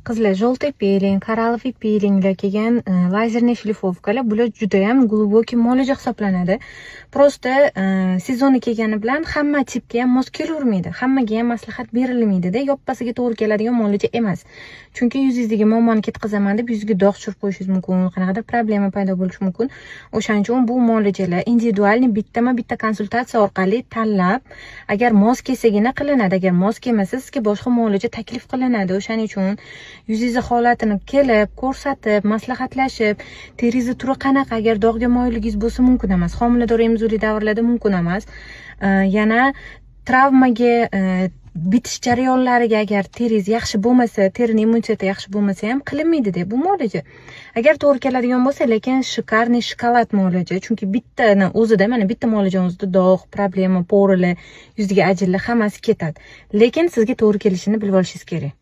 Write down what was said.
Qizlar, желтый пилинг, коралловый пилинг lar kelgan, лазерный шлифовка lar, bular judayam глубокий muolaja hisoblanadi. Просто sezoni kelgani bilan hamma tipga ham mos kelavermaydi, hammaga ham maslahat berilmaydida, yoppasiga to'g'ri keladigan muolaja emas. Chunki yuzingizdagi muammoni ketkazaman deb yuzga dog' tushirib qo'yishingiz mumkin, qanaqadir problema paydo bo'lishi mumkin. O'shaning uchun bu muolajalar индивидуальный, bittama bitta konsultatsiya orqali tanlab, agar mos kelsagina qilinadi, agar mos kelmasa, sizga boshqa muolaja taklif qilinadi. O'shaning uchun yuzingizni holatini kelib ko'rsatib, maslahatlashib, teringizni turi qanaqa, agar dog'ga moyilligingiz bo'lsa, mumkin emas, homilador, emizuvli davrlarda mumkin emas. Yana travmaga, bitish jarayonlariga agar teringiz yaxshi bo'lmasa, terini immuniteti yaxshi bo'lmasa ham qilinmaydida bu muolaja. Agar to'g'ri keladigan bo'lsa, lekin шикарный shokolad muolaja, chunki bittani o'zida, mana bitta muolajani o'zida dog', problema, пора lar, yuzdagi ajinlar hammasi ketadi. Lekin sizga to'g'ri kelishini bilib olishingiz kerak.